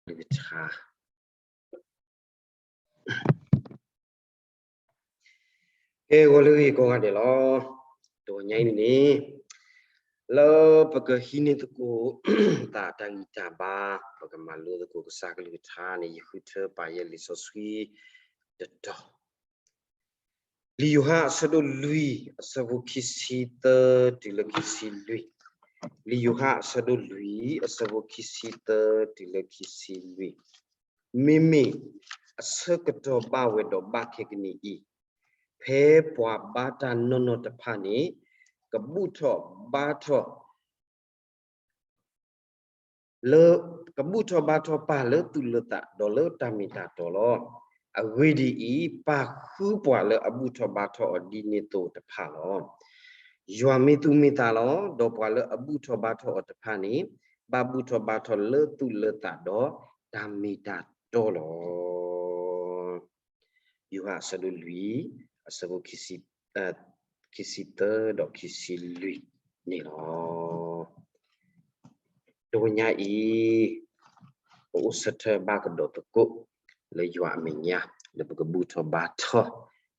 ကစၢ်ကလုၢ်ကထါ ကဲ ဂီၤလၢအဂ့ၤကိးဂၤဒဲးလီၤ. တဂီၤညါအံၤန့ၣ်န့ၣ် လၢပကဟံးန့ၢ်သကိး တၢ်တၢ်ဂံၢ်တၢ်ဘါ ပကမၤလိသကိးကစၢ်ကလုၢ်ကထါန့ၣ် ယဃုထၢပာ်ယဲလံာ်စီဆှံတတီၤ လံာ်ယိၤဟၣ်အဆၢဒိၣ်လွံၢ် အဆၢဖိခံဆံသၢတုၤလၢခံဆံလွံၢ်, လံာ်ယိၤဟၣ်အဆၢဒိၣ်လွံၢ် အဆၢဖိခံဆံသၢတုၤလၢခံဆံလွံၢ်, မ့မ့ၢ်အဆၢကတီၢ်ဘၣ်ဝဲဒီးဘၣ်ခဲကနံၣ်အံၤ, ဖဲပှၤဘါတၢ်နီၢ်နီၢ်တဖၣ်န့ၣ် ကဘူၣ်ထီၣ်ဘါထီၣ် လၢ ကဘူၣ်ထီၣ်ဘါထီၣ်ပၢ်လၢသူၣ်လၢသးဒီးလၢတၢ်မ့ၢ်တၢ်တီလီၤ. အဂ့ၢ်ဒ်အံၤ, ပၢ်ဃုပှၤလၢအဘူၣ်ထီၣ်ဘါထီၣ်အီၤဒ်န့ၣ်အသိးတဖၣ်လီၤ. ယွၤမ့ၢ်သူၣ်မ့ၢ်သးလီၤ. ဒီးပှၤလၢအဘူၣ်ထီၣ်ဘါထီၣ်အီၤတဖၣ်န့ၣ် ဘၣ်ဘူၣ်ထီၣ်ဘါထီၣ်လၢသူၣ်လၢသးဒီးတၢ်မ့ၢ်တၢ်တီလီၤ. ယိၤဟၣ်အဆၢဒိၣ်လွံၢ် အဆၢဖိခံဆံ ခံဆံသၢဒီးခံဆံလွံၢ်န့ၣ်လီၤ. တဂီၤညါအံၤ ပအိၣ်ဆၢထၢၣ်ဘၣ်ကဒီးသကိး လၢယွၤအမဲာ်ညါ လၢပကဘူၣ်ထီၣ်ဘါထီၣ်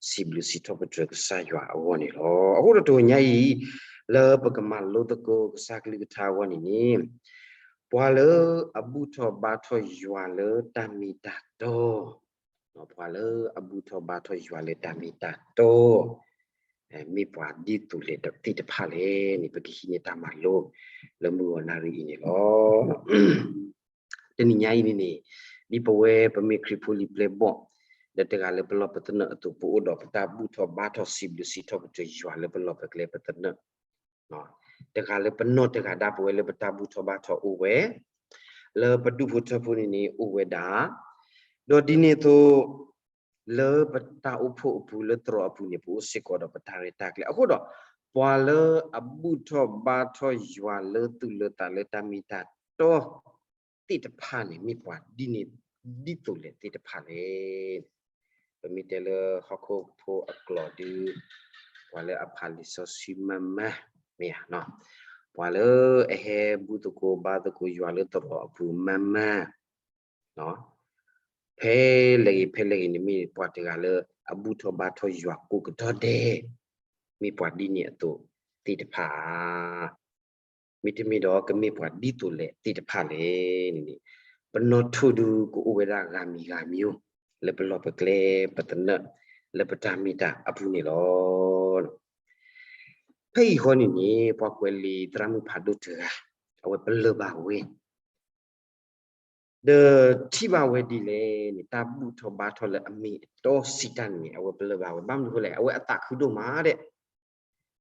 စံးဘျုးစံးထီၣ်ပတြၢၤကစၢ်ယွၤအဂီၢ်န့ၣ်လီၤ. အဃိဒီးတဂီၤညါအံၤ လၢပကမၤလိသကိးကစၢ်ကလုၢ်ကထါအဂီၢ်န့ၣ်န့ၣ် ပှၤလၢအဘူၣ်ထီၣ်ဘါထီၣ်ယွၤလၢတၢ်မ့ၢ်တၢ်တီ ပှၤလၢအဘူၣ်ထီၣ်ဘါထီၣ်ယွၤလၢတၢ်မ့ၢ်တၢ်တီ မ့ၢ်ပှၤဒ်သိးလဲၣ်သ့ၣ်တဖၣ်လဲၣ်န့ၣ် ပကဟံးန့ၢ်တၢ်မၤလိ လၢမုၢ်ဂီၤနၣ်ရံၣ်အံၤန့ၣ်လီၤ. တနံၤညါအံၤန့ၣ်န့ၣ် ဒ်ပဝဲပမ့ၢ်ခရံာ်ဖိလံၤပျဲၢ်ဘီၣ် ဒီးတဂၤလၢပလီၢ်ပသနၢၣ်အသိး ပအိၣ်ဒီးပတၢ်ဘူၣ်ထီၣ်ဘါထီၣ်စံးဘျုးစံးထီၣ်ပတြၢၤယွၤလၢပလီၢ်ပကျဲပသနၢၣ် တဂၤလၢပနီၢ်တဂၤဒၣ်ပဝဲလၢပတၢ်ဘူၣ်ထီၣ်ဘါထီၣ်အိၣ်ဝဲ လၢပဒူၣ်ဖိထၢဖိန့ၣ်န့ၣ် အိၣ်ဝဲဒၣ် ဒီးဒ်န့ၣ်အသိး လၢပတၢ်အိၣ်ဖှိၣ်အပူၤလၢသရိာ်အပူၤန့ၣ် ပအိၣ်စ့ၢ်ကီးဒီးပတၢ်ရဲၣ်တၢ်ကျဲၤ အဃိဒီး ပှၤလၢအဘူၣ်ထီၣ်ဘါထီၣ်ယွၤလၢသူၣ်လၢသးလၢတၢ်မ့ၢ်တၢ်တီ သ့ၣ်တဖၣ်န့ၣ် မ့ၢ်ပှၤဒ်န့ၣ် ဒ်သိးလဲၣ်သ့ၣ်တဖၣ်လဲၣ်. ပမ့ၢ်တဲလၢဟီၣ်ခိၣ်ဖိအကျိာ်ဒီး ပှၤလၢအဖးလံာ်စီဆှံမးမး မ့ၢ်ဧါ, ပှၤလၢအဟဲဘူၣ်သကိးဘါသကိးယွၤလၢသရိာ်အပူၤမးမး ဖဲလဲၣ်ဂ့ၤဖဲလဲၣ်ဂ့ၤန့ၣ် မ့ၢ်ပှၤတဂၤလၢအဘူၣ်ထီၣ်ဘါထီၣ်ယွၤကိးကတီၢ်ဒဲး, မ့ၢ်ပှၤဒ်န့ၣ်အသိးသ့ၣ်တဖၣ်ဧါ. မ့တမ့ၢ်ဒီးကမ့ၢ်ပှၤဒ်သိးလဲၣ်သ့ၣ်တဖၣ်လဲၣ်န့ၣ်န့ၣ် ပနီၣ်ထိၣ်ဒုးကအိၣ်ဝဲဒၣ်ဂၤမံၤဂၤမံၤ လၢပလီၢ်ပကျဲပသနၢၣ် လၢပတၢ်မ့ၢ်တၢ်အပူၤန့ၣ်လီၤ. ဖဲအံၤဃီန့ၣ်န့ၣ် ပှၤကွဲးလံာ်သရၣ်မုၣ်ဖးဒိၣ်တဂၤ အဝဲပလၢၢ်ဘၣ်ဝဲ ဒီးထံၣ်ဘၣ်ဝဲဒ်လဲၣ်န့ၣ် တၢ်ဘူၣ်ထီၣ်ဘါထီၣ်လၢအမ့ၢ်အတီစံးတၢ်န့ၣ် အဝဲပလၢၢ်ဘၣ်ဝဲ ဘၣ်မနုၤဃိလဲၣ် အဝဲအသးခုဒိၣ်မးဒဲး,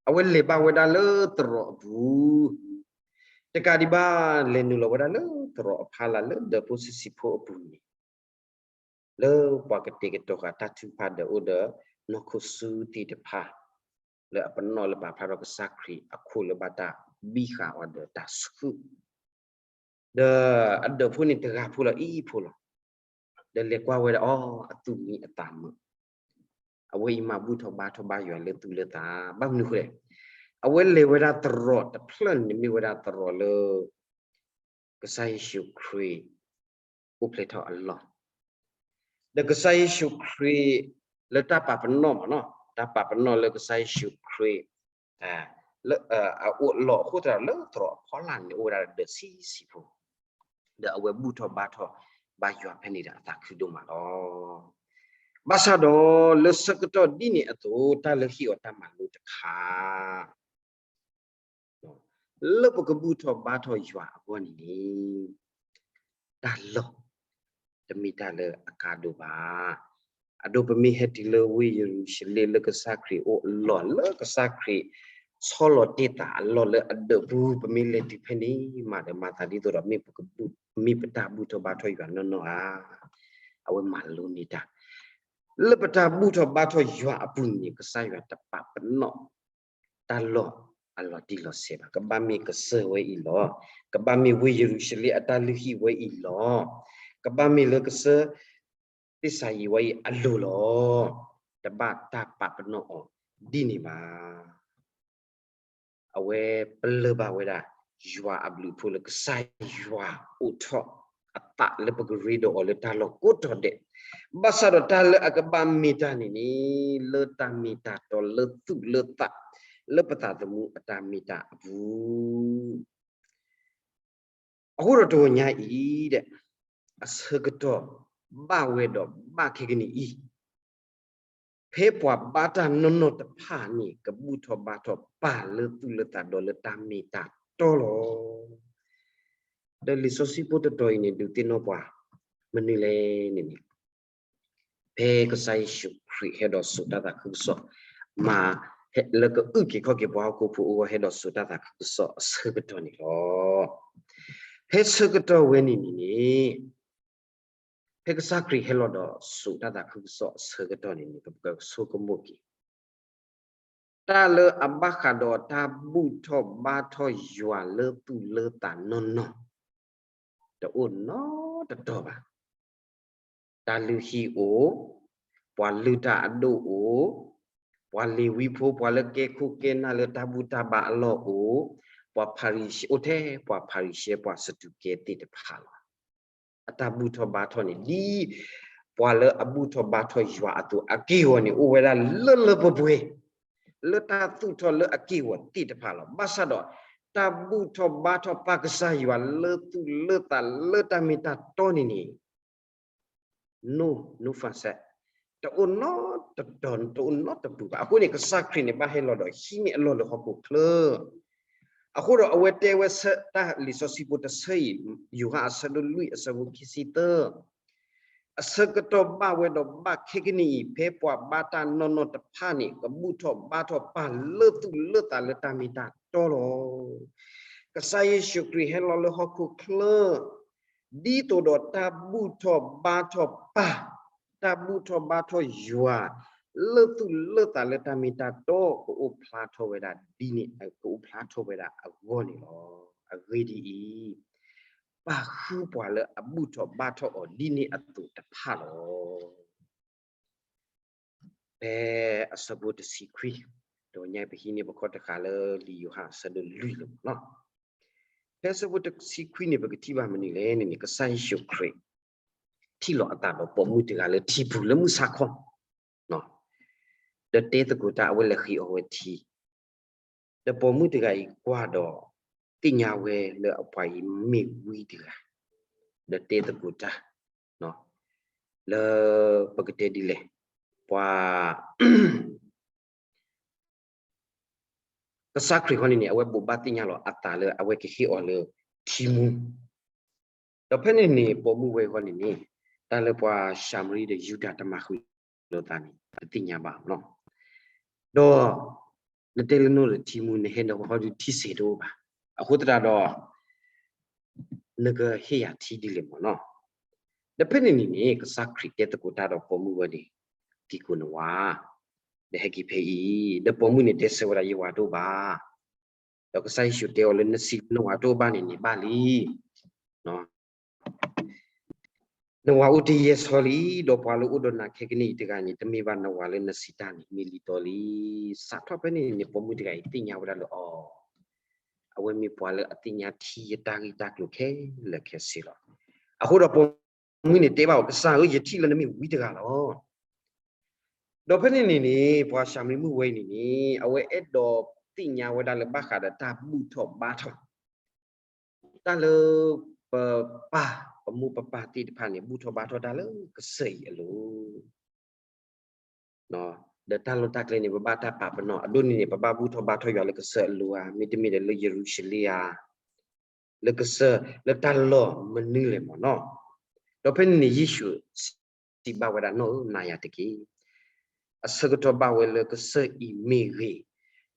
အဝဲလဲၤဘၣ်ဝဲဒၣ်လၢသရိာ်အပူၤ, တကးဒံးဘၣ် လဲၤနုာ်လီၤဝဲဒၣ်လၢသရိာ်အဖီလာ်လၢဒၢးဖိဆံးဆံးဖိအပူၤန့ၣ် လၢပှၤကတဲာ်ကတီၤဃာ်တၢ်ထုကဖၣ်ဒီးအိၣ်ဒီး နီၢ်ခိၣ်ဆူသ့ၣ်တဖၣ် လၢအပနီၣ်လၢပာ်ဖျါထီၣ်ကစၢ်ခရံာ်အခိၣ်လၢဘၣ်တၢ်ဘံၣ်ဃာ်အီၤဒီးတၢ်ဆူၣ် ဒီးအဒၢးဖိန့ၣ်တဂၤဖိလီၤအံၤဖိလီၤ, ဒီးလဲၤကွၢ်ဝဲဒၣ်အီၤအသူၣ်မံအသးမုာ်, အဝဲအံၤမၤဘူၣ်ထီၣ်ဘါထီၣ်ဘါယွၤလၢသူၣ်လၢသး, ဘၣ်မနုၤဃိလဲၣ်, အဝဲလဲၤဝဲဒၣ်သရိာ်တဖျၢၣ်န့ၣ်မ့ၢ်ဝဲဒၣ်သရိာ်လၢ ကစၢ်ယ့ၣ်ၡူးခရံာ် အိၣ်ဖျဲၣ်ထီၣ်အလီၢ်, ဒီးကစၢ်ယ့ၣ်ၡူးခရံာ် လၢတၢ်ပာ်ပနီၣ်မးနီၤ, တၢ်ပာ်ပနီၣ်လၢကစၢ်ယ့ၣ်ၡူးခရံာ် လၢအအိၣ်အလီၢ်အဃိသတးဒီး လၢသရိာ်အဖီလာ်န့ၣ် အိၣ်ဝဲဒၣ်ဒီးဒၢးဆံးဆံးဖိ, ဒီးအဝဲဘူၣ်ထီၣ်ဘါထီၣ်ဘါယွၤဖဲန့ၣ်ဒီးအသးခုဒိၣ်မးလီၤ. ဘၣ်ဆၣ်ဒီးလၢဆၢကတီၢ်ဒ်န့ၣ်အသိး တၢ်လၢဟ့ၣ်အီၤတၢ်မၤလိတခါ လၢပကဘူၣ်ထီၣ်ဘါထီၣ်ယွၤအဂီၢ်န့ၣ်န့ၣ် တၢ်လီၢ် တမ့ၢ်တၢ်လၢအကါဒိၣ်ဘၣ်. အဒိပမ့ၢ်ဟဲတုၤလၢဝ့ၢ်ယရူၤၡလ့ၣ်လၢကစၢ်ခရံာ်အိၣ်အလီၢ် လၢကစၢ်ခရံာ်ဆီလီၤတ့ၢ်သးအလီၢ်လၢအဒၢးပူၤ ပမ့ၢ်လဲၤတုၤဖဲန့ၣ်မးဒီး မၤသးဒ်သိးဒီး မ့ၢ်ပတၢ်ဘူၣ်ထီၣ်ဘါထီၣ်ယွၤနီၢ်နီၢ်ဧါ. အဝဲမၤလိန့ၢ်တၢ် လၢပတၢ်ဘူၣ်ထီၣ်ဘါထီၣ်ယွၤအပူၤန့ၣ် ကစၢ်ယွၤတပာ်ပနီၣ် တၢ်လီၢ်အလီၤတံၢ်လီၤဆဲးဘၣ်. ကဘၣ်မ့ၢ်ကစၢၢ်ဝဲအံၤလီၤ. ကဘၣ်မ့ၢ်ဝ့ၢ်ယရူၤၡလ့ၣ်အတၢ်လုၢ်ဟံၣ်ဝဲအံၤလီၤ. ကဘၣ်မ့ၢ်လၢကစၢၢ် သ့ၣ်စၤယံးဝဲအံၤအလိၤလီၤ. တဘၣ်တၢ်ပာ်ပနီၣ်အီၤဒ်န့ၣ်ဘၣ်. အဝဲပလၢၢ်ဘၣ်ဝဲဒၣ် ယွၤအဘျုးအဖှိၣ်လၢကစၢ်ယွၤအိၣ်ထီၣ် အသးလၢပကရ့ဒီးအီၤလၢတၢ်လီၢ်ကိးတီၤဒဲး, ဘၣ်ဆၣ်ဒီးတၢ်လၢအကဘၣ်မ့ၢ်တၢ်န့ၣ်န့ၣ် လၢတၢ်မ့ၢ်တၢ်တီလၢသူၣ်လၢသး လၢပသးသမူအတၢ်မ့ၢ်တၢ်အပူၤ အဃိဒီးတဂီၤညါအံၤဒီး အဆၢကတီၢ်ဘၣ်ဝဲဒီးဘၣ်ခဲကနံၣ်အံၤ, ဖဲပှၤဘါတၢ်နီၢ်နီၢ်တဖၣ်န့ၣ် ကဘူၣ်ထီၣ်ဘါထီၣ်ပၢ်လၢသူၣ်လၢသးဒီးလၢတၢ်မ့ၢ်တၢ်တီလီၤ. ဒီးလံာ်စီဆှံဖိတတီၤအံၤန့ၣ် ဒုးသ့ၣ်နီၣ်ပှၤ မနုၤလဲၣ်န့ၣ်န့ၣ် ဖဲကစၢ်ယ့ၣ်ၡူးခရံာ်ဟဲဒီးစိာ်တၢ်သးခုကစီၣ်, မၤ လၢကအုၣ်က့ၤခီၣ်က့ၤပှၤဟီၣ်ခိၣ်ဖိအဂီၢ်ဟဲဒီးစိာ်တၢ်သးခုကစီၣ်အဆၢကတီၢ်န့ၣ်လီၤ. ဖဲဆၢကတီၢ်ဝဲန့ၣ်န့ၣ်န့ၣ် ဖဲကစၢ်ခရံာ်ဟဲလီၤဒီးစိာ်တၢ်သးခုကစီၣ်အဆၢကတီၢ်န့ၣ်န့ၣ် ပကဆိကမိၣ်က့ၤ တၢ်လၢအဘၣ်ဃးဒီးတၢ်ဘူၣ်ထီၣ်ဘါထီၣ်ယွၤလၢသူၣ်လၢသးနီၢ်နီၢ် တအိၣ်နီတတီၤဘၣ်. တၢ်လုၢ်ဟံၣ်အိၣ်, ပှၤလုၢ်တၢ်အဒိၣ်အိၣ်, ပှၤလ့ၤဝံဖိ ပှၤလၢကဲခိၣ်ကဲနၢ်လၢတၢ်ဘူၣ်တၢ်ဘါအလီၢ်အိၣ်, ပှၤဖၤရံၤၡဲ အိၣ်ထဲပှၤဖၤရံၤၡဲ ပှၤစဒူးကဲသ့ၣ်တဖၣ်လီၤ. အတၢ်ဘူၣ်ထီၣ်ဘါထီၣ်န့ၣ် ဒ်ပှၤလၢအဘူၣ်ထီၣ်ဘါထီၣ်ယွၤအသိး အက့ၢ်အဂီၤန့ၣ် အိၣ်ဝဲဒၣ်လၢလၢပှဲၤပှဲၤ လၢတၢ်သူၣ်ထီၣ်လၢအက့ၢ်အဂီၤသ့ၣ်တဖၣ်လီၤ. ဘၣ်ဆၣ်ဒီး တၢ်ဘူၣ်ထီၣ်ဘါထီၣ်ပၢ်ကစၢ်ယွၤလၢသူၣ်လၢသးလၢတၢ်မ့ၢ်တၢ်တီန့ၣ်န့ၣ် no, no function, တအိၣ်နီတတီၤ တအိၣ်နီတပူၤဘၣ်. အဃိန့ၣ် ကစၢ်ခရံာ်န့ၣ် ဘၣ်ဟဲလီၤဒီးဟံးန့ၢ်အလီၢ်လၢဟီၣ်ခိၣ်ချၢ. အဃိဒီးအဝဲတဲဝဲဆၢတၢ်လံာ်စီဆှံဖိတဆၢအံၤ, ယိၤဟၣ်အဆၢဒိၣ်လွံၢ်အဆၢဖိခံဆံသၢ အဆၢကတီၢ်ဘၣ်ဝဲဒီးဘၣ်ခဲကနံၣ်အံၤ, ဖဲပှၤဘါတၢ်နီၢ်နီၢ်တဖၣ်န့ၣ် ကဘူၣ်ထီၣ်ဘါထီၣ်ပၢ်လၢသူၣ်လၢသးလၢတၢ်မ့ၢ်တၢ်တီလီၤ. ကစၢ်ယ့ၣ်ၡူးခရံာ်ဟဲလီၤလၢဟီၣ်ခိၣ်ချၢ ဒ်သိးဒီးတၢ်ဘူၣ်ထီၣ်ဘါထီၣ်ပၢ်, တၢ်ဘူၣ်ထီၣ်ဘါထီၣ်ယွၤ လၢသူၣ်လၢသးလၢတၢ်မ့ၢ်တၢ်တီ ကအိၣ်ဖျါထီၣ်ဝဲဒၣ်ဒ်န့ၣ်, ကအိၣ်ဖျါထီၣ်ဝဲဒၣ်အဂီၢ်န့ၣ်လီၤ. အဂ့ၢ်ဒ်အံၤ, ပၢ်ဃုပှၤလၢအဘူၣ်ထီၣ်ဘါထီၣ်အီၤဒ်န့ၣ်အသိးတဖၣ်လီၤ. ဖဲအဆၢဖိတဆံခွံ, ဒီးညါပဟံးန့ၢ်ပခီၣ်တဃာ်လၢလံာ်ယိၤဟၣ်အဆၢဒိၣ်လွံၢ်လၢမနီၤ. ဖဲအဆၢဖိတဆံခွံန့ၣ် ပကထံၣ်ဘၣ်မနုၤလဲၣ်န့ၣ်န့ၣ် ကစၢ်ယ့ၣ်ၡူးခရံာ် ထံၣ်လီၤအသးဒီးပိာ်မုၣ်တဂၤလၢထံပူၤလၢမုၢ်ဆါခီ, ဒီးတဲသကိးတၢ် အဝဲလဲၤဃ့အီၤဝဲထံ ဒီးပိာ်မုၣ်တဂၤအံၤကွၢ်ဒီး သ့ၣ်ညါဝဲလၢအပှၤအံၤမ့ၢ်ဝံတဂၤ, ဒီးတဲသကိးတၢ် လၢပကတဲဒ်လဲၣ်, ပှၤ ကစၢ်ခရံာ်ဃီန့ၣ်န့ၣ် အဝဲဘိးဘၣ်သ့ၣ်ညါလီၤအသးလၢအဝဲကဟ့ၣ်အီၤလၢထံမူ, ဒီးဖဲန့ၣ်န့ၣ် ပိာ်မုၣ်ဝဲဃီန့ၣ်န့ၣ် တၢ်လၢပှၤၡၤမရံဒီးယူဒၤတမၤဃုာ်လိာ်သးန့ၣ် တသ့ၣ်ညါဘၣ်နီၤ. ဒီး နတဲလၢနအိၣ်ဒီးထံမူ နဟဲဒီးဟီဒုးထံစဲးတအိၣ်ဘၣ်. အဃိသတးဒီး နကဟ့ၣ်ယၤထံဒ်လဲၣ်မနီၤ. ဒီးဖဲန့ၣ်န့ၣ်န့ၣ် ကစၢ်ခရံာ်တဲသကိးတၢ်ဒီးပိာ်မုၣ်ဝဲန့ၣ်, က့ၤကိးနဝၤ, ဒီးဟဲက့ၤဖဲအံၤ, ဒီးပိာ်မုၣ်န့ၣ်တဲဆၢဝဲဒၣ် ယဝၤတအိၣ်ဘၣ်. ဒီးကစၢ်ယ့ၣ်ၡူးတဲအီၤလၢ နစံးလၢနဝၤတအိၣ်ဘၣ်န့ၣ်န့ၣ်ဘၣ်လံ နဝၤအိၣ်တယဲၢ်ဆီလံ, ဒီးပှၤလၢအိၣ်ဒီးနၤခဲကနံၣ်အံၤတဂၤန့ၣ် တမ့ၢ်ဘၣ်နဝၤလၢနစံးတၢ်န့ၣ် မ့ၢ်လံတီလံ. စးထီၣ်ဖဲန့ၣ်န့ၣ် ပိာ်မုၣ်တဂၤအံၤသ့ၣ်ညါဝဲဒၣ်လၢအီၤ, အဝဲမ့ၢ်ပှၤလၢအသ့ၣ်ညါထံယတၢ်ဂ့ၢ်တၢ်ကျိၤခဲလၢာ်ခဲဆ့လီၤ. အဃိဒီးပိာ်မုၣ်န့ၣ်တဲဘၣ်အီၤ, ကစၢ်ဧၢ, ယထံၣ်လၢနမ့ၢ်ဝံတဂၤလီၤ. ဒီးဖဲန့ၣ်န့ၣ်န့ၣ် ပှၤၡၤမရံမုၣ်ဝဲအံၤန့ၣ်န့ၣ် အဝဲအဲၣ်ဒိးသ့ၣ်ညါဝဲဒၣ်လၢဘၣ်ဃးဒီးတၢ်ဘူၣ်ထီၣ်ဘါထီၣ် တၢ်လၢပပၢ်, ပမိၢ်ပပၢ်သ့ၣ်တဖၣ်န့ၣ် ဘူၣ်ထီၣ်ဘါထီၣ်တၢ်လၢကစၢၢ်အံၤအလိၤ, ဒီးတၢ်လီၢ်တၢ်ကျဲန့ၣ် ပဘၣ်တၢ်ပာ်ပနီၣ်, အဒိန့ၣ်န့ၣ် ပဘၣ်ဘူၣ်ထီၣ်ဘါထီၣ်ယွၤလၢကစၢၢ်အလိၤဧါ, မ့တမ့ၢ်ဒီးလၢယရူၤၡလ့ၣ်ဧါ, လၢကစၢၢ်လၢတၢ်လီၢ်မနုၤလဲၣ်မနီၤ. ဒီးဖဲန့ၣ်န့ၣ် ယ့ၣ်ၡူးစံးဘၣ်ဝဲဒၣ်, နီၢ်ဧၢ, နာ်ယၤတက့ၢ်. အဆၢကတီၢ်ဘၣ်ဝဲလၢကစၢၢ်အံၤမ့ၢ်ဂ့ၤ,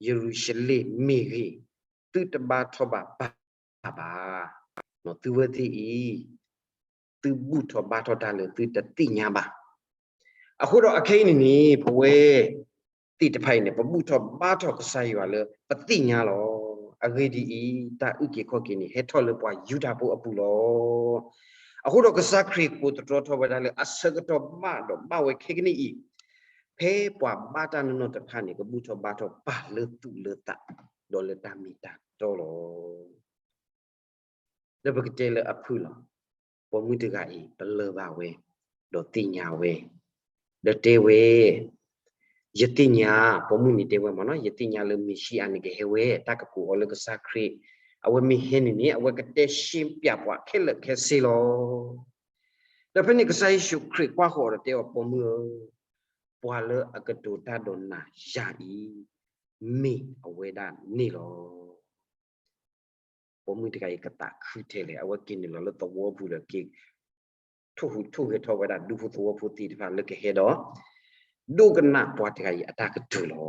ယရူၤၡလ့ၣ်မ့ၢ်ဂ့ၤ, သုတဘါထီၣ်ဘၣ်ပၢ်ဘၣ်. သုဝဲသ့ၣ်အံၤ သုဘူၣ်ထီၣ်ဘါထီၣ်တၢ်လၢသုတသ့ၣ်ညါဘၣ်. အဃိဒီးအခဲအံၤန့ၣ်န့ၣ် ပဝဲသ့ၣ်တဖၣ်အံၤန့ၣ် ပဘူၣ်ထီၣ်ဘါထီၣ်ကစၢ်ယွၤလၢပသ့ၣ်ညါလီၤ. အဂ့ၢ်ဒ်အံၤ, တၢ်အုၣ်က့ၤခီၣ်က့ၤန့ၣ် ဟဲထီၣ်လၢပှၤယူဒၤဖိအပူၤလီၤ. အဃိဒီးကစၢ်ခရံာ်ကိးသတြီထီၣ်ဝဲဒၣ်လၢ အဆၢကတီၢ်ဘၣ်ဒီးဘၣ်ဝဲခဲကနံၣ်အံၤ, ဖဲပှၤဘါတၢ်နီၢ်နီၢ်တဖၣ်န့ၣ် ကဘူၣ်ထီၣ်ဘါထီၣ်ပၢ်လၢသူၣ်လၢသး ဒီးလၢတၢ်မ့ၢ်တၢ်တီလီၤ. လၢပကတဲလၢအဖုၣ်လီၤ. ပိာ်မုၣ်တဂၤအံၤ ပလၢၢ်ဘၣ်ဝဲ, ဒီးသ့ၣ်ညါဝဲ, ဒီးတဲဝဲ, ယသ့ၣ်ညါ, ပိာ်မုၣ်န့ၣ်တဲဝဲမ့ၢ်နီၤ, ယသ့ၣ်ညါလၢမ့ၤၡံအၤန့ၣ်ကဟဲဝဲ, တၢ်ကကိးအီၤလၢကစၢ်ခရံာ်, အဝဲမ့ၢ်ဟဲန့ၣ်န့ၣ် အဝဲကတဲရှင်းပြပှၤခဲလၢာ်ခဲဆ့လီၤ. ဒီးဖဲန့ၣ်ကစၢ်ယ့ၣ်ၡူးခရံာ်ကွၢ်ဃီၤဒီးတဲအီၤ, ပိာ်မုၣ်ဧၢ, ပှၤလၢအကတိၤတၢ်ဒီးနၤယၤအံၤ, မ့ၢ်အဝဲဒၣ်န့ၣ်လီၤ. ပိာ်မုၣ်တဂၤအံၤကသးခုထဲလဲၣ်, အဝဲက့ၤနုာ်လီၤလၢသဝီပူၤဒီးက့ၤ ထိၣ်ဟူးထိၣ်ဂဲၤထီၣ်ဝဲဒၣ်ဒူဖိသဝီဖိသ့ၣ်တဖၣ်လၢကဟဲဒီး ဒိကနၣ်ပှၤတဂၤအံၤအတၢ်ကတိၤလီၤ.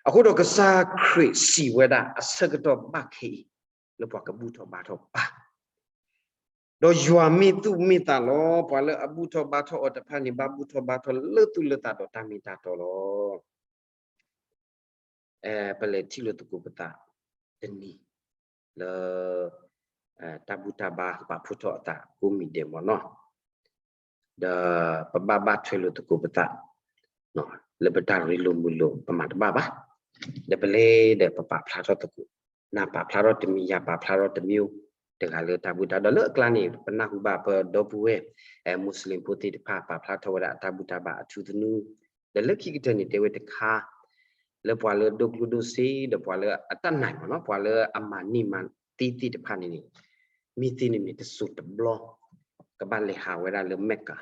အဃိဒီးကစၢ်ခရံာ်စံးဝဲဒၣ်အဆၢကတီၢ်ဘၣ်ခဲအံၤ လၢပှၤကဘူၣ်ထီၣ်ဘါထီၣ်ပၢ်, ဒီးယွၤမ့ၢ်သူၣ်မ့ၢ်သးလီၤ. ပှၤလၢအဘူၣ်ထီၣ်ဘါထီၣ်အီၤတဖၣ်န့ၣ် ဘၣ်ဘူၣ်ထီၣ်ဘါထီၣ်လၢသူၣ်လၢသးဒီးတၢ်မ့ၢ်တၢ်တီလီၤ. ပလဲၤထံၣ်လိာ်သကိးပသးတနံၤ လၢ တၢ်ဘူၣ်တၢ်ဘါပာ်ဖှိၣ်ထီၣ်အသးကိးမံၤဒဲးမ့ၢ်နီၤ, ဒီးပဘၣ်ဘၣ်ထွဲလိာ်သကိးပသး လၢပတၢ်ရ့လိာ်မုာ်လိာ် ပမၤတဘၣ်ဘၣ်, ဒီးပလဲၤဒီးပပာ်ဖျါထီၣ်သကိး, နၤပာ်ဖျါထီၣ်တမံၤ ယၤပာ်ဖျါထီၣ်တမံၤ, တဂၤလၢတၢ်ဘူၣ်တၢ်ဒီးလၢအကျါန့ၣ် ပနၢ်ဟူဘၣ်ပဒီပုၢ်ဝဲၢ် Muslim ဖိသ့ၣ်တဖၣ် ပာ်ဖျါထီၣ်ဝဲဒၣ်အတၢ်ဘူၣ်တၢ်ဘါအထူသနူ, ဒီးလၢခံကတၢၢ်န့ၣ် တဲဝဲတခါ လၢပှၤလၢဒိၣ်ကျိၣ်ဒိၣ်စ့ ဒီးပှၤလၢအတၢ်နာ်မ့ၢ်နီၤ ပှၤလၢအမၤန့ၢ်မၤသ့သ့ၣ်တဖၣ်န့ၣ်န့ၣ် မ့ၢ်သ့န့ၣ်န့ၣ် တစိၤတဘျီ ကဘၣ်လဲၤဟးဝဲဒၣ်လၢမဲကၤ,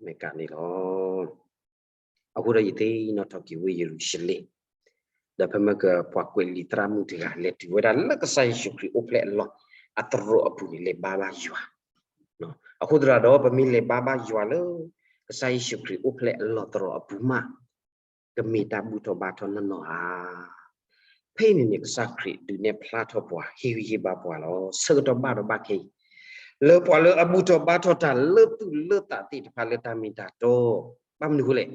မဲကၤန့ၣ်လီၤ. အဃိဒီးယသ့ၣ်နီၣ်ထီၣ်က့ၤဝ့ၢ်ယရူၤၡလ့ၣ်, ဒီးဖဲမ့ၢ်ကပှၤကွဲးလံာ်သရၣ်မုၣ်တဂၤ လဲၤတုၤဝဲဒၣ်လၢကစၢ်ယ့ၣ်ၡူးခရံာ်အိၣ်ဖျဲၣ်အလီၢ်အသရိာ်အပူၤန့ၣ် လဲၤဘါဘၣ်ယွၤ, အဃိသတးဒီး ပမ့ၢ်လဲၤဘါဘၣ်ယွၤလၢ ကစၢ်ယ့ၣ်ၡူးခရံာ်အိၣ်ဖျဲၣ်အလီၢ်သရိာ်အပူၤမး ကမ့ၢ်တၢ်ဘူၣ်ထီၣ်ဘါထီၣ်နီၢ်နီၢ်ဧါ. ဖဲအံၤန့ၣ်န့ၣ် ကစၢ်ခရံာ်ဒုးနဲၣ်ဖျါထီၣ်ပှၤ ဟ့ၣ်ဂံၢ်ဟ့ၣ်ဘါပှၤလီၤ. ဆၢကတီၢ်ဘၣ်ဒီးဘၣ်ခဲအံၤ လၢပှၤလၢအဘူၣ်ထီၣ်ဘါထီၣ်တၢ်လၢသူၣ်လၢသးသ့ၣ်တဖၣ်လၢတၢ်မ့ၢ်တၢ်တီ, ဘၣ်မနုၤအဃိလဲၣ်,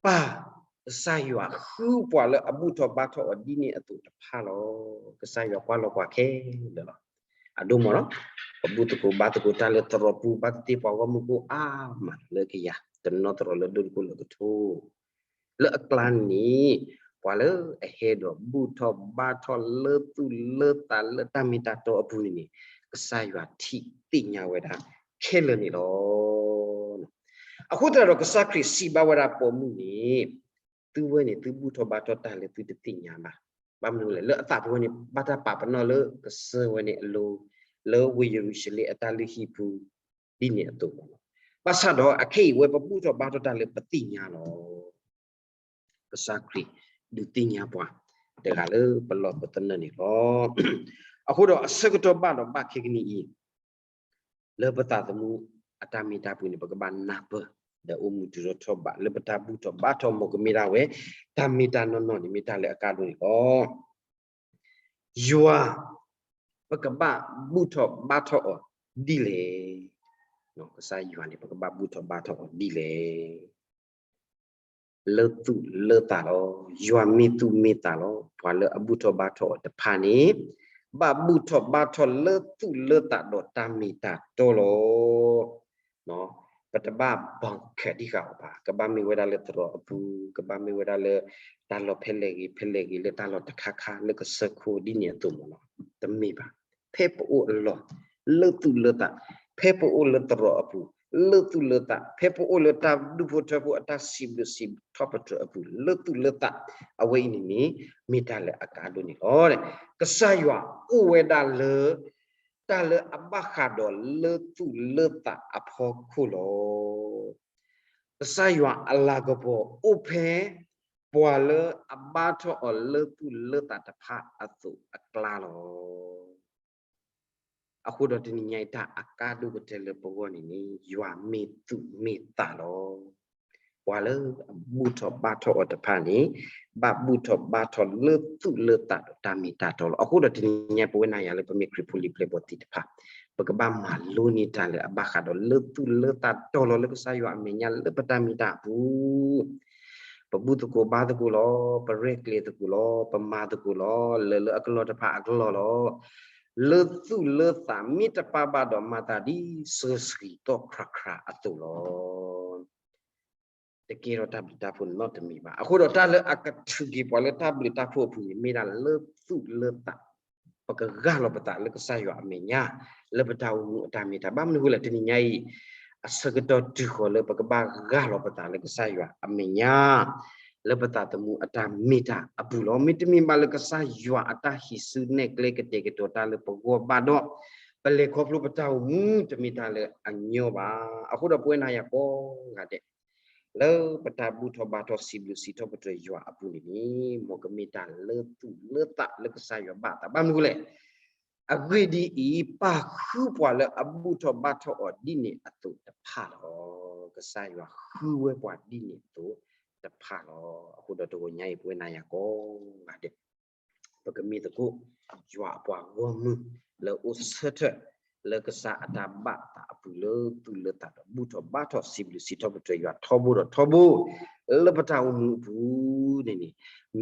ပၢ်ကစၢ်ယွၤဃုပှၤလၢအဘူၣ်ထီၣ်ဘါထီၣ်အီၤဒ်န့ၣ်အသိးတဖၣ်လီၤ. ကစၢ်ယွၤကွၢ်လီၤပှၤခဲလၢာ်လီၤ. အဒိမ့ၢ်လီၤ, ပဘူၣ်သကိးဘါသကိးတၢ်လၢသရိာ်ပူၤ ဘၣ်သ့ၣ်သ့ၣ်ပှၤဂီၢ်မုၢ်ဖိအါမးလၢကယၤ တနီသရိာ်လၢဒိၣ်တကိၢ်လၢကထိ လၢအကျါန့ၣ် ပှၤလၢအဟဲဒီးဘူၣ်ထီၣ်ဘါထီၣ်လၢသူၣ်လၢသးလၢတၢ်မ့ၢ်တၢ်တီအပူၤန့ၣ်န့ၣ် ကစၢ်ယွၤထံၣ်သ့ၣ်ညါဝဲဒၣ်ခဲလၢာ်န့ၣ်လီၤ. အဃိသတးဒီးကစၢ်ခရံာ်စံးဘၣ်ဝဲဒၣ်ပိာ်မုၣ်န့ၣ်, သုဝဲန့ၣ် သုဘူၣ်ထီၣ်ဘါထီၣ်တၢ်လၢသုတသ့ၣ်ညါဘၣ်. ဘၣ်မနုၤလဲၣ်, လၢအသးပူၤဝဲန့ၣ် ဘၣ်တၢ်ပာ်ပနီၣ်လၢကစၢၢ်ဝဲန့ၣ်အလိၤ, လၢဝ့ၢ်ယရူၤၡလ့ၣ်အတၢ်လုၢ်ဟံၣ်ပူၤ ဒ်န့ၣ်အသိးလီၤ. ဘၣ်ဆၣ်ဒီးအခဲအံၤ ဝဲပဘူၣ်ထီၣ်ဘါထီၣ်တၢ်လၢပသ့ၣ်ညါလီၤ. ကစၢ်ခရံာ်ဒုးသ့ၣ်ညါပှၤ တဂၤလၢပလီၢ်ပသနၢၣ်န့ၣ်လီၤ. အဃိဒီးအဆၢကတီၢ်ဘၣ်ဒီးဘၣ်ခဲကနံၣ်အံၤ လၢပသးသမူအတၢ်မ့ၢ်တၢ်ပူၤန့ၣ် ပကဘၣ်နၢ်ပၢၢ် ဒီးအိၣ်မူတုၤထီၣ်ထီၣ်ဘး လၢပတၢ်ဘူၣ်ထီၣ်ဘါထီၣ်မ့ၢ်ကမ့ၢ်ဒၣ်ဝဲ တၢ်မ့ၢ်တၢ်နီၢ်နီၢ်န့ၣ် မ့ၢ်တၢ်လၢအကါဒိၣ်န့ၣ်လီၤ. ယွၤ ပကဘၣ်ဘူၣ်ထီၣ်ဘါထီၣ်အီၤဒ်လဲၣ်. ကစၢ်ယွၤန့ၣ် ပကဘၣ်ဘူၣ်ထီၣ်ဘါထီၣ်အီၤဒ်လဲၣ်. လၢသူၣ်လၢသးလီၤ. ယွၤမ့ၢ်သူၣ်မ့ၢ်သးလီၤ. ပှၤလၢအဘူၣ်ထီၣ်ဘါထီၣ်အီၤတဖၣ်န့ၣ် ဘၣ်ဘူၣ်ထီၣ်ဘါထီၣ်လၢသူၣ်လၢသးဒီးတၢ်မ့ၢ်တၢ်တီလီၤ. ပတဘၣ်ဘၣ်ခဲဒံးဃာ်အီၤဘၣ်. ကဘၣ်မ့ၢ်ဝဲဒၣ်လၢသရိာ်အပူၤ, ကဘၣ်မ့ၢ်ဝဲဒၣ်လၢ တၢ်လီၢ်ဖဲလဲၣ်ဂ့ၤ ဖဲလဲၣ်ဂ့ၤ လၢတၢ်လီၢ်တခါခါ လၢကစၢၢ်ခိၣ်ဒ်န့ၣ်အသိးမ့ၢ်နီၤ, တမ့ၢ်ဘၣ်. ဖဲပအိၣ်အလီၢ် လၢသူၣ်လၢသး, ဖဲပအိၣ်လၢသရိာ်အပူၤ လၢသူၣ်လၢသး, ဖဲပအိၣ်လၢတၢ်ဒူၣ်ဖိထၢဖိအတၢ်စံးဘျုးစံးထီၣ်ပတြၢၤအပူၤ လၢသူၣ်လၢသး, အဝဲအံၤန့ၣ်န့ၣ် မ့ၢ်တၢ်လၢအကါဒိၣ်န့ၣ်လီၤ. ကစၢ်ယွၤအိၣ်ဝဲဒၣ်လၢ တၢ်လၢအဘၣ်ဃးဒီးလၢသူၣ်လၢသးအဖီခိၣ်လီၤ. ကစၢ်ယွၤအလၤကပီၤအိၣ်ဖဲ ပှၤလၢအဘါထီၣ်အီၤလၢသူၣ်လၢသးတဖၣ်အသိးအကျါလီၤ. အဃိဒီးတနံၤညါအံၤ တၢ်အကါဒိၣ်ကတၢၢ်လၢပဂီၢ်န့ၣ်န့ၣ် ယွၤမ့ၢ်သူၣ်မ့ၢ်သးလီၤ. ပှၤလၢအဘူၣ်ထီၣ်ဘါထီၣ်အီၤတဖၣ်န့ၣ် ဘၣ်ဘူၣ်ထီၣ်ဘါထီၣ်လၢသူၣ်လၢသးဒီးတၢ်မ့ၢ်တၢ်တီလီၤ. အဃိဒီးတနံၤညါ ပဝဲနၤယၤလၢပမ့ၢ်ခရံာ်ဖိလံၤပျဲၢ်ဘီၣ်သ့ၣ်တဖၣ် ပကဘၣ်မၤလိန့ၢ်တၢ်လၢအဘၣ်ဃးဒီးလၢသူၣ်လၢသးတီလီၤလၢကစၢ်ယွၤအမဲာ်ညါလၢပတၢ်မ့ၢ်တၢ်အပူၤ ပဘူၣ်သကိးဘါသကိးလီၤ, ပရဲၣ်ကျဲၤသကိးလီၤ, ပမၤသကိးလီၤ, လၢလၢအကလီၢ်တဖၣ်အကလီၢ်လီၤ. လၢသူၣ်လၢသးမ့ၢ်တပၢ်ဘၣ်ဒီးမၤသးဒ်စှၤဆှံတီၢ်ခရးခရးအသိးလီၤ. တကဲထီၣ်တၢ်ဘျုးတၢ်ဖှိၣ်နီတမံၤဘၣ်. အဃိဒီးတၢ်လၢအကထုးက့ၤပှၤလၢတၢ်ဘျုးတၢ်ဖှိၣ်အပူၤန့ၣ် မ့ၢ်ဒၣ်လၢသူၣ်လၢသး ပကဂၢ်လီၤပသးလၢကစၢ်ယွၤအမဲာ်ညါ လၢပတၢ်အိၣ်မူအတၢ်မ့ၢ်တၢ်ဘၣ်မနုၤဃိလဲၣ် တနံၤညါအံၤ အဆၢကတီၢ်တုၤဃီၤလၢပကဘၣ်ဂၢ်လီၤပသးလၢကစၢ်ယွၤအမဲာ်ညါ လၢပသးသမူအတၢ်မ့ၢ်တၢ်အပူၤလီၤ. မ့တမ့ၢ်ဘၣ်လၢကစၢ်ယွၤအတၢ်ဟံးစုနဲၣ်ကျဲကတဲာ်ကတီၤတၢ်လၢပဂီၢ်ဘၣ်ဒီး ပလဲၤခီဖျိပတၢ်အိၣ်မူတမ့ၢ်တၢ်လၢအညီဘၣ်. အဃိဒီးပဝဲနၤယၤကိးဂၤဒဲး လၢပတၢ်ဘူၣ်ထီၣ်ဘါထီၣ်စံးဘျုးစံးထီၣ်ပတြၢၤယွၤအပူၤန့ၣ်န့ၣ် မ်ကမ့ၢ်တၢ်လၢသူၣ်လၢသးလၢကစၢ်ယွၤဘၣ်သးဘၣ်မနုၤဃိလဲၣ်. အဂ့ၢ်ဒ်အံၤ, ပၢ်ဃုပှၤလၢအဘူၣ်ထီၣ်ဘါထီၣ်အီၤဒ်န့ၣ်အသိးတဖၣ်လီၤ. ကစၢ်ယွၤဃုဝဲပှၤဒ်န့ၣ်အသိးတဖၣ်လီၤ. အဃိဒီးတဂီၤညါအံၤ ပဝဲနၤယၤကိးဂၤဒဲး ပကမ့ၢ်သကိး ယွၤအပှၤဂီၢ်မုၢ်လၢအိၣ်ဆၢထၢၣ် လၢကစၢ်အတၢ်ဘၣ်သးအပူၤလၢသူၣ်လၢသးဒီးဘူၣ်ထီၣ်ဘါထီၣ်စံးဘျုးစံးထီၣ်ပတြၢၤယွၤထီဘိဒီးထီဘိ လၢပတၢ်အိၣ်မူအပူၤန့ၣ်န့ၣ်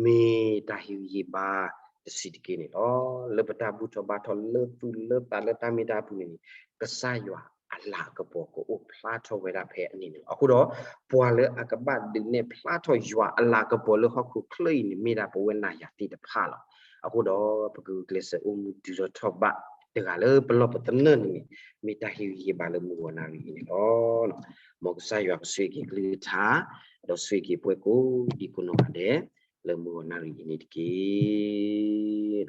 မ့ၢ်တၢ်ဟ့ၣ်ဂံၢ်ဟ့ၣ်ဘါတဆံးတက့ၢ်န့ၣ်လီၤ. လၢပတၢ်ဘူၣ်ထီၣ်ဘါထီၣ်လၢသူၣ်လၢသးလၢတၢ်မ့ၢ်တၢ်အပူၤန့ၣ်န့ၣ် ကစၢ်ယွၤအလၤကပီၤကအိၣ်ဖျါထီၣ်ဝဲဒၣ်ဖဲအန့ၣ်န့ၣ်လီၤ. အဃိဒီး ပှၤလၢအကဘၣ်ဒုးနဲၣ်ဖျါထီၣ်ယွၤအလၤကပီၤလၢဟီၣ်ခိၣ်ချၢအံၤန့ၣ် မ့ၢ်ဒၣ်ပဝဲနၤယၤသ့ၣ်တဖၣ်လီၤ. အဃိဒီး ပကဂုာ်ကျဲးစၢးအိၣ်မူတုၤထီၣ်ထီၣ်ဘးတဂၤလၢပလီၢ်ပသနၢၣ်န့ၣ်န့ၣ် မ့ၢ်တၢ်ဟ့ၣ်ဂံၢ်ဟ့ၣ်ဘါလၢမုၢ်ဂီၤနၣ်ရံၣ်အံၤန့ၣ်လီၤ. မ်ကစၢ်ယွၤကဆိၣ်ဂ့ၤက့ၤကလုၢ်ကထါ ဒီးဆိၣ်ဂ့ၤက့ၤပှၤကိးဒံကိးနီၢ်ဂၤဒဲး လၢမုၢ်ဂီၤနၣ်ရံၣ်အံၤန့ၣ်တက့ၢ်.